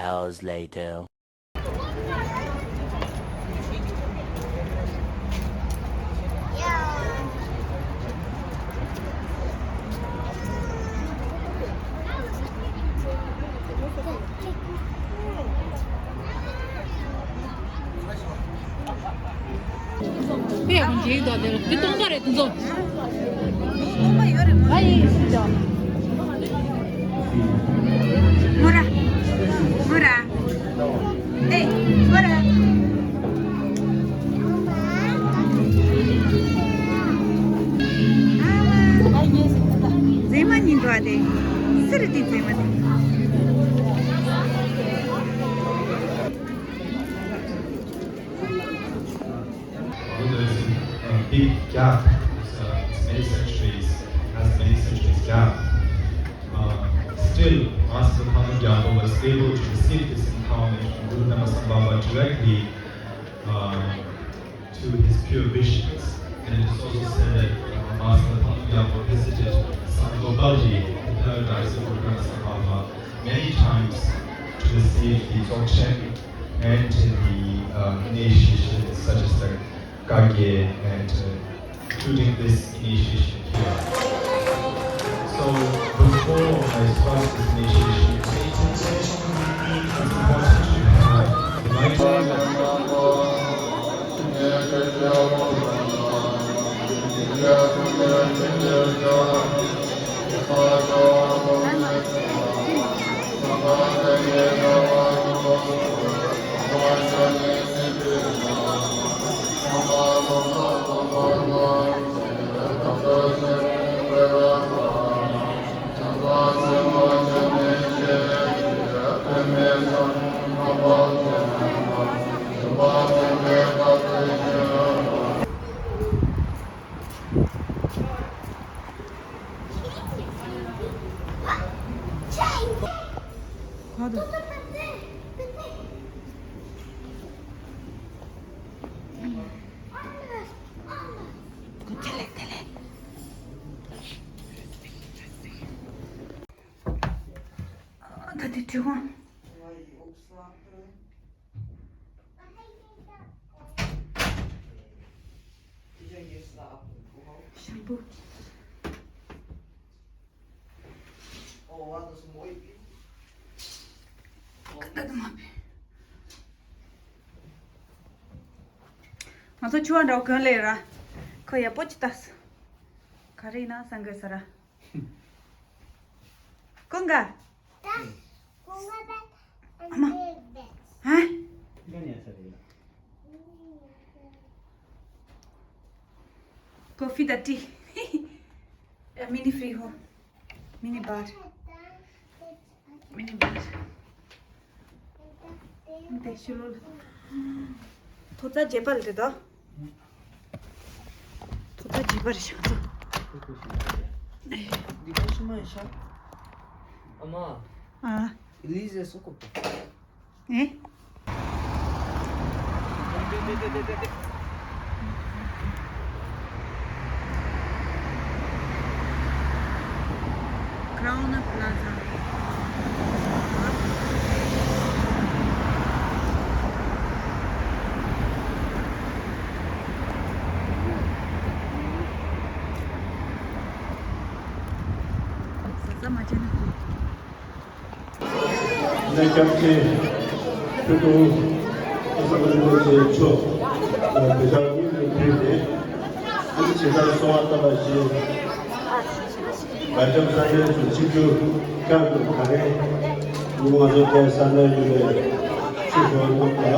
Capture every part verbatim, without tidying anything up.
Hours later. མཛེས་མ་ཉིད་འགྲོ་བ་དེ། སུ་རེད་དེ་མཛེས་མ་དེ། Although it's a big gap, it's, uh, it's many centuries, has many centuries gap. Uh, still, Master Thangpa Gyalpo was able to receive this endowment from Guru Dhammasambhava directly, uh, to his pure visions. And it is also said that, uh, Master Thangpa Gyalpo visited Sangha Gopalji, the paradise of Guru Dhammasambhava, many times to receive the Dzogchen and the, uh, initiation such as the Kagye and, uh, including this initiation here. So before I start this initiation, it's important to have the right ད་དེ་དྲི་བ། ཤམ་པུ། ད་དུ་མ་ཕེ། ང་ཚོ་ཆུ་བ་འདྲ་བོ་གོན་ལེ་ར། ཁོ་ཡག་པོ་ཅི་ལྟ་སོ། ག་རེ་ཡིན་ན་སང་གི་ས་ར། ཀུན་དགའ། ཨ་མ། ཧ། ཀོ་ཧྥི་དང་ཏི། མི་ནི་ཧྥི་རི་ཧོ། མི་ནི་བར། མི་ནི་བར། དེ་ཤི་ལོ་ལ། ཐོ་རྩ་བརྒྱད་པ་ལ་དེ་དོ། ཐོ་རྩ་བརྒྱད་པ་རེད་ཤག་ཚོ། འདི་ག་ཤི་མ་ཡིན་ཤག་ཨ་མ། ཨ། ལི་ཟེར་སོ་ཀོ། ཨེ། Crown Plaza. ཟ་ཟ་མ་བྱས་ན། ནས་སྐྱབས་རྗེ་ཆོས་དྲུང་ཨ་སམ་རིན་པོ་ཆེ་མཆོག་དེ་ལྟར་དངོས་སུ་ཕེབས་ཏེ། ཨ་ནི་ཇི་ལྟར་གསོལ་བ་བཏབ་པ་བཞིན། དགའ་ལྕམ་ས་གནས་སུ་ཆིབས་བསྒྱུར་བསྐྱངས་ཏེ། ད་རེས་ང་ཚོ་དེ་ས་གནས་ཡུལ་ལས་ཆེད་དུ་གནང་བ།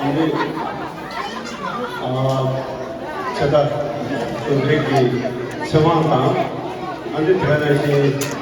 ཨ་ནི། ཨ། ཚེ་ཐར་ཟུང་འབྲེལ་གྱི་ཚེ་དབང་དང་། ཨ་ནི་དེ་ག་ནང་བཞིན་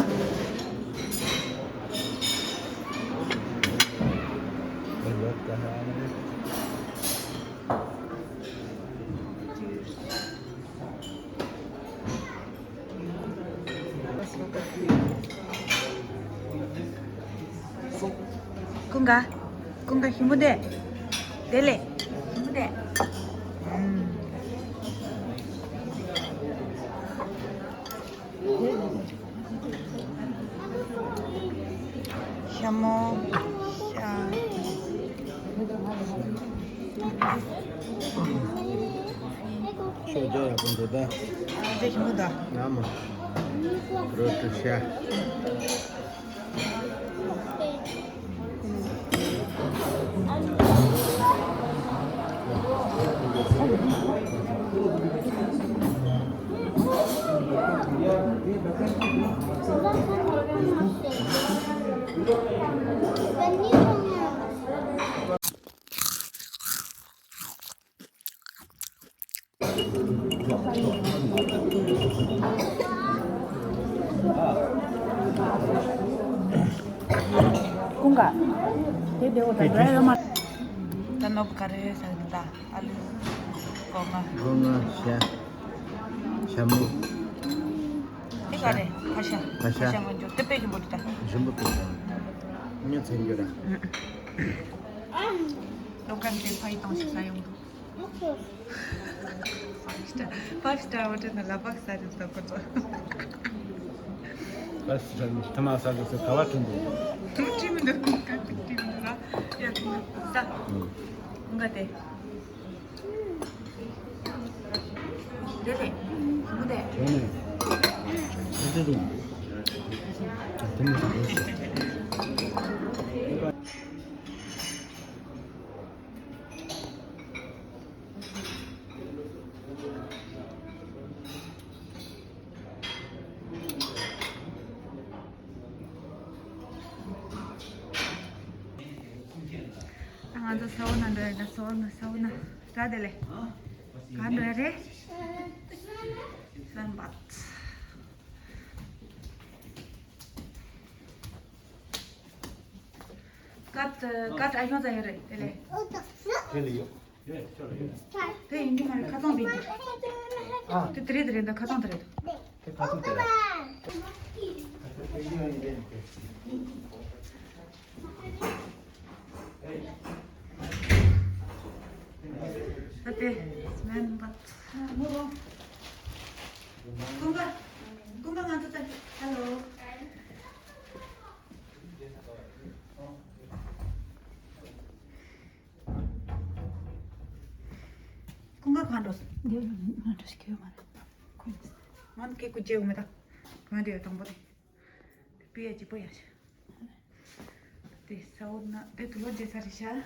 ཀུན་དགའ། ཀུན་དགའ་ཞིམ་པོ་དེ། དེ་ལས་ཞིམ་པོ་དེ། ཨུམ། ཤ་མོ། ཤ། ཤོག་བརྒྱ་ཡག་པོ་འདུག་ད། ཨ་དེ་ཞིམ་པོ་ད། ཡ་མ། རོ་ཏྲི་ཤ། ཀུན་དགའ། དེ་བདེ་བོ་དང་འདྲ་ཡོད་མ། ད་ནོར་བུ་ག་རེ་ཟ་གི་འདུག་ད། ཨ་ལུ། སྒོ་ང་། སྒོ་ང་། ཤ། ཤ་མོ། དེ་ག་རེ། ཕ་ཤ། ཕ་ཤ། ཕ་ཤ་མ་འཇོག་དེ་དཔེ་ཞིམ་པོ་འདུག་ད། ཞིམ་པོ་འདུག་ད། ཉོ་ཚན་རྒྱུ་ར། སློབ་གྲྭ་འདིར་ཕ་ཡི་དང་ཞིག་ས་ཡོང་འདུག Five star, five star hotel ནང་ལ་བག་ཟ་རེད་ཟེར་ཁོ་ཚོ། Five star ནི་ཐ་མག་ཟ་དགོས་ཟེར་ག་བ་བྲིས་འདུག་བྲིས་མི་འདུག་ག་ཏིག་བྲིས་མི་འདུག་ར། ཡ་ཁོ་ཟ། ཨུམ། ཁོང་ག་དེ། དེ་ལས། ཁོ་དེ། དེ་ནས། དེ་དེ་དུ། དེ་ནས། ང་ཚོ་ས་འོག་ན་འགྲོ་ཡ། ད་ས་འོག་ན། ས་འོག་ན། ད་དེ་ལས། ག་འགྲོ་ཡ་རེད། སན་བཏ། ཀ་ཏི། ཀ་ཏི་ཨ་ཞང་ཚ་ཡོད་རེད་དེ་ལས། དེ་ལ་ཡོད། དེ་ཡིན་གྱི་མ་རེད། ཁ་སང་དེ་ཡིན། ཨ། དེ་དེ་རེད། དེ་རེད། ད་ཁ་སང་དེ་རེད། དེ་ཁ་སང་དེ་རེད། ད་དེ་སྨན་པ། ཀུན་དགའ། ཀུན་དགའ་ང་ཚོ་ད། ཧེ་ལོ། ཀུན་དགའ་གང་འགྲོ། འདི་ང་འགྲོ་ཞིག་ཡོད་མ་རེད། ཁོང་ང་ཚོ་སྐད་ཀུ་ཅེ་འོ་མེ་ད། ང་འདི་ཡོད་དང་པོ་དེ། པི་ཡ་ཅི་པོ་ཡ་ཤ། དེ་ས་འོག་ན་དེ་དུ་ལོ་རྗེས་ས་རེད་ཤ།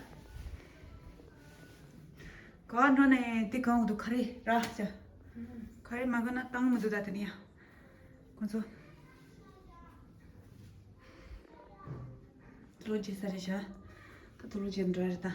ག་འགྲོ་ནས་དེ་གང་འདུག་ག་རེ་ར་ཤ། ག་རེ་མ་ག་ན་བཏང་མི་འདུག་ད་དེ་ནི་ཡ། ཁོང་ཚོ། ལོ་རྗེས་ས་རེད་ཤ། ད་དུ་ལོ་རྗེས་འགྲོ་རེད་ད།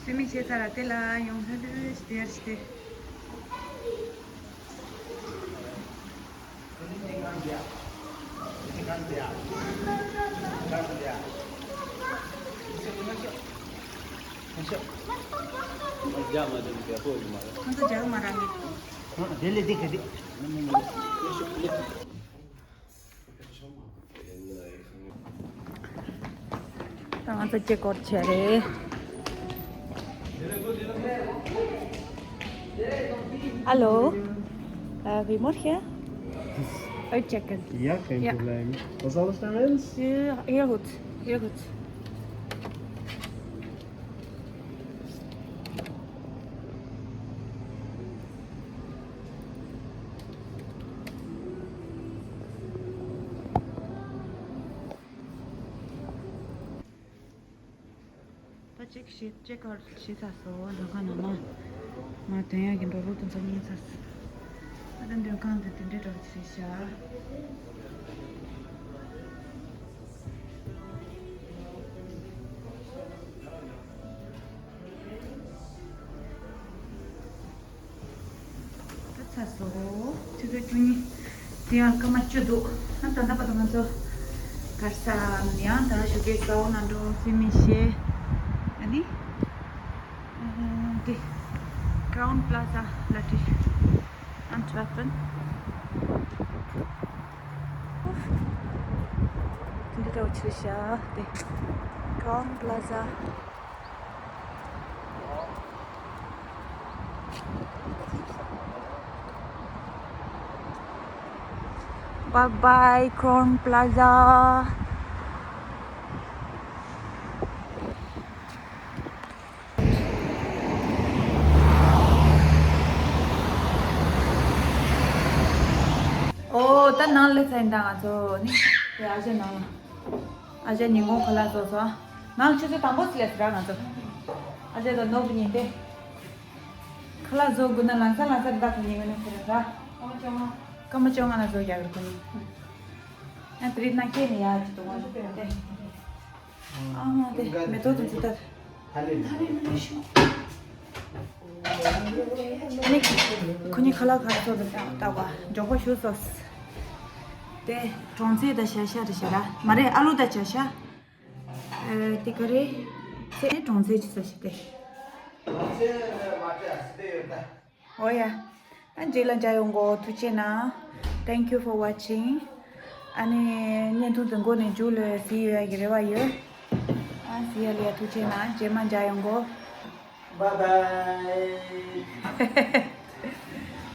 སུ་མི་ཤེས་ཚར་ར་དེ་ལ་ཡོང་ཧེ་དེ་ལས་དེ་ཡར་ཞིག་དེ། ཁོང་ཚོ་རྒྱག་མ་རང་གི། དེ་ལས་དེ་ག་དེ། ད་ང་ཚོ་ཅེག་ཨའུཊ་བྱས་རེད། Hallo. Uh, goedemorgen. Uitchecken. Ja, geen Ja. probleem. Was alles naar wens? Ja, heel goed. Heel goed. ཅེག་ཤེ་ཅེག་ཨའུཊ་ཤེས་ཚར་སོང་། མདུན་ཁང་ནང་མ་མ་དོན་ཡག་གི་འགྲོ་ལུགས་དེ་ཚོ་ཉན་ཚར་སོང་། ད་ལྟ་མདུན་ཁང་དེ་དེ་འདྲའི་འདྲ་བོ་ཅིག་རེད་ཤག་ད་ཚར་སོང་། ཆུ་ཚོད་བཅུ་གཉིས། དེ་ཡང་སྐར་མ་བཅུ་འདུག་ཨ་ད་ལྟ་བར་དུ་ང་ཚོ་ག་རེ་ཟ་ཡང་ད་ཞོགས་ཀའི་གསལ་པོ་ནང་འགྲོ་ཟིན་མི་ཤེས། ཨ་ནི། ཨ་དེ། Crowne Plaza Lottery Antwerpen། འདི་འདྲ་བོ་ཅིག་རེད་ཤག་དེ། Crowne Plaza། Bye bye, Crowne Plaza. ཨོ། ད་ནང་སླེབས་ཚར་ཡིན། ད་ང་ཚོ་ནི་དེ་ཨ་ཅག་ནང་ལ། ཨ་ཅག་ཉིན་གུང་ཁ་ལག་བཟོ་སོང་། ནང་ཆུ་ཚོད་དང་པོ་སླེབས་ཟེར་ར་ང་ཚོ། ཨ་ཅག་དང་ནོར་བུ་གཉིས་དེ། ཁ་ལག་བཟོ་དགོས་ན་ལམ་སང་ལམ་སང་དེ་དག་ཐོན་ཡོང་ནས་ཁོ་རང་ར། སྐར་མ་བཅོ་ལྔ་ལ་བཟོ་རྒྱག་གི་ཁོ་ནི། ཨ་དེ་རིང་གནངས་སྐྱེས་ནས་ཡར་གྱི་དུ་བ་དེ། ཨ་མ་དེ་མེ་ཏོག་དེ་ཚོ་ད། ཨ་ནི། ཁོ་གཉིས་ཁ་ལག་ག་རེ་བཟོ་འདུག་ལྟ་བ་མགྱོགས་པོ་ཞུ་སོང་། དེ་གྲོང་ཚལ་དང་བྱ་ཤ་རེད་ཤག་ར། མ་རེད། ཨ་ལུ་དང་བྱ་ཤ། ཨ་དེ་ག་རེ། ཚལ་ནི་གྲོང་ཚལ་གྱི་བཟོ་ཞིག་དེ། ཨོ་ཡ། ཨ་རྗེས་ལ་མཇལ་ཡོང་གོ། ཐུགས་རྗེ་གནང་། Thank you for watching། ཨ་ནི་བརྙན་ཐུང་དེ་མགོ་ནས་མཇུག་ལ་གཟིགས་ཡོད་ཡ་གི་རེ་བ་ཡོད། ཨ་གཟིགས་ཡ་ལ་ཡ་ཐུགས་རྗེ་གནང་། རྗེས་མ་མཇལ་ཡོང་གོ། Bye bye.